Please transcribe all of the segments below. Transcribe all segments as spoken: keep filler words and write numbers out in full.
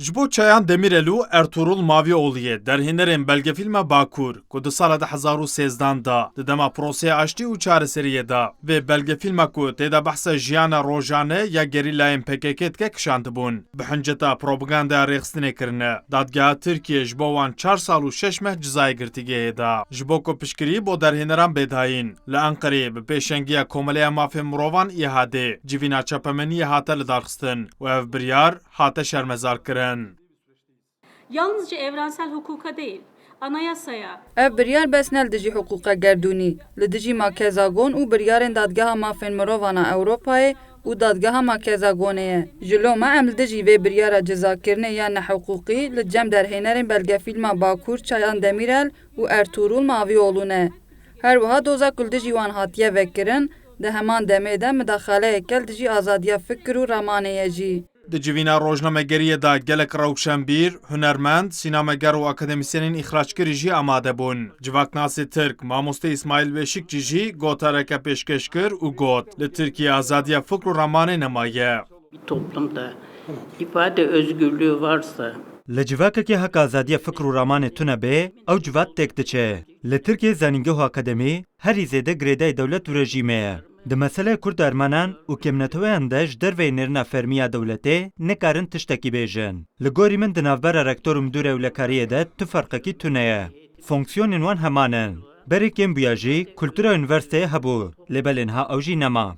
Ji bo Çayan Demîrel û Ertuğrul Mavioğlu'yê derhênerên belgefîlma Bakur, ku di sala du hezar û sêzdehan de di dema proseya aştî û çareseriyê de vê belgefîlma ku tê de behsa jiyana rojane ya gerîlayên P K K dike kişandibûn, bi hinceta propagandaya rêxistinê kirine. Dadgeha Tirkiyê ji bo wan çar sal û şeş meh cezayê girtîgehê da. Ji bo ku piştgirî bo derhêneran bê dayîn, li Enqereyê bi pêşengiya Komeleya Mafên Mirovan, İHA'dê, civîna çapemeniyê hate lidarxistin û ev biryar hate şermezarkirin. Yalnızca evrensel hukuka değil, anayasaya. Ev biryar bes ne li dijî hiqûqa gerdûnî, li dijî makezagon û biryarên Dadgeha Mafên Mirovan a Ewropayê û Dadgeha Makezagonê ye. Ji loma em li dijî vê biryara cezakirinê ya nehiqûqî li cem derhênerên belgefîlma Bakur Çayan Demîrel û Ertuğrul Mavioğlu ne. Her wiha doza ku li dijî wan hatiye vekirin, di heman demê de midaxaleyeke li dijî azadiya fikir û ramanê ye jî. Di civîna rojnamegeriyê de gelek rewşenbîr, hunermend, sînameger û akademîsyenên îxrackirî jî amade bûn. Civaknasê Tirk, mamoste Îsmaîl Beşikçî jî gotareke pêşkêş kir û got, li Tirkiyê azadiya fikr û ramanê nemaye. Bir toplumda ifade özgürlüğü varsa, Li civakekê heke azadiya fikr û ramanê tune bê, ew civat têk diçe. Li Tirkiyê zanîngeh û akademî herî zêde girêdayî dewlet û rejîmê ye. Di meseleyê Kurd û Ermenan û kêmneteweyan de ji derveyî nêrina fermî ya dewletê nikarin tiştekî bêjin. Li gorî min di navbera rektor û midûrê ewlekariyê de tu ferqekî tune ye. Fonksiyonên wan heman in. Berê kêm bûya jî kultura unîversîteyê hebû, lê belê niha ew jî nema.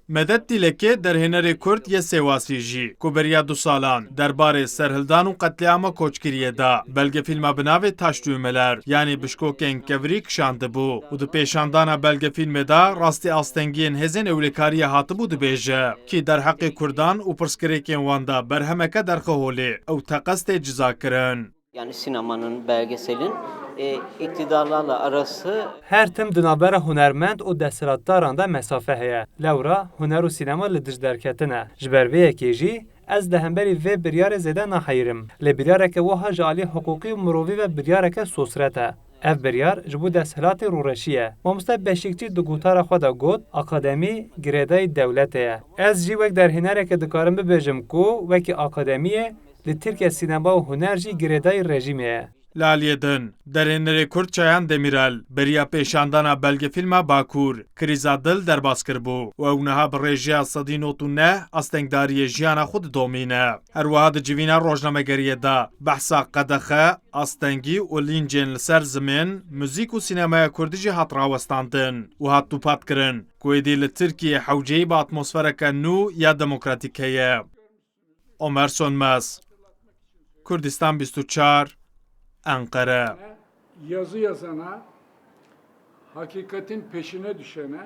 Medet Dîlekê derhênerê Kurd yê Sêwasî jî, ku beriya du salan derbarê serhildan û qetlîama koçkiriyê de belgefîlma bi navê Taşdüğmeler, yanî bişkokên kevirî kişandibû û di pêşandana belgefîlmê de rastî astengiyên hêzên ewlekariyê hatibû dibêje, kî derheqê Kurdan û pirsgirêkên wan de berhemeke derxe holê, ew teqez tê cizakirin. Yani sinemanın, belgeselin, e, iktidarlarla arası. Her tim di navbera hunermend û desthilatdaran de mesafe heye. Lewra huner û sînema li dij derketin e. Ji ber vê yekê jî ez li hemberî vê biryarê zêde naheyîrim. Lê biryareke wiha ji alî hiqûqî û mirovî ve biryareke sosret e. Ev biryar ji bo desthilatê rûreşî ye. Mamoste Beşîkçî di gotara xwe de got, akademî girêdayî dewletê ye. Ez jî wek derhênereke dikarim bibêjim ku wekî akademiyê li Tirkiye sînema û huner jî girêdayî rejîmê ye. Li aliyê din, derhênerê Kurd Çayan Demîrel beriya pêşandana belgefîlma Bakur, Krîza Dil derbas kiribû û ew niha bi rêjeya sedî nod û neh astengdariyê jiyana xwe didomîne. Her wiha di civîna rojnamegeriyê de behsa qedexe, astengî û lîncên li ser zimên, muzîk û sînemaya kurdî jî hat rawestandin û hat dûpatkirin ku êdî li Tirkiyê hewceyî bi atmosfereke nû ya demokratîk heye. Omer Sönmez, Kurdistan bîst û çar, Enqere. Yazı yazana, hakikatin peşine düşene,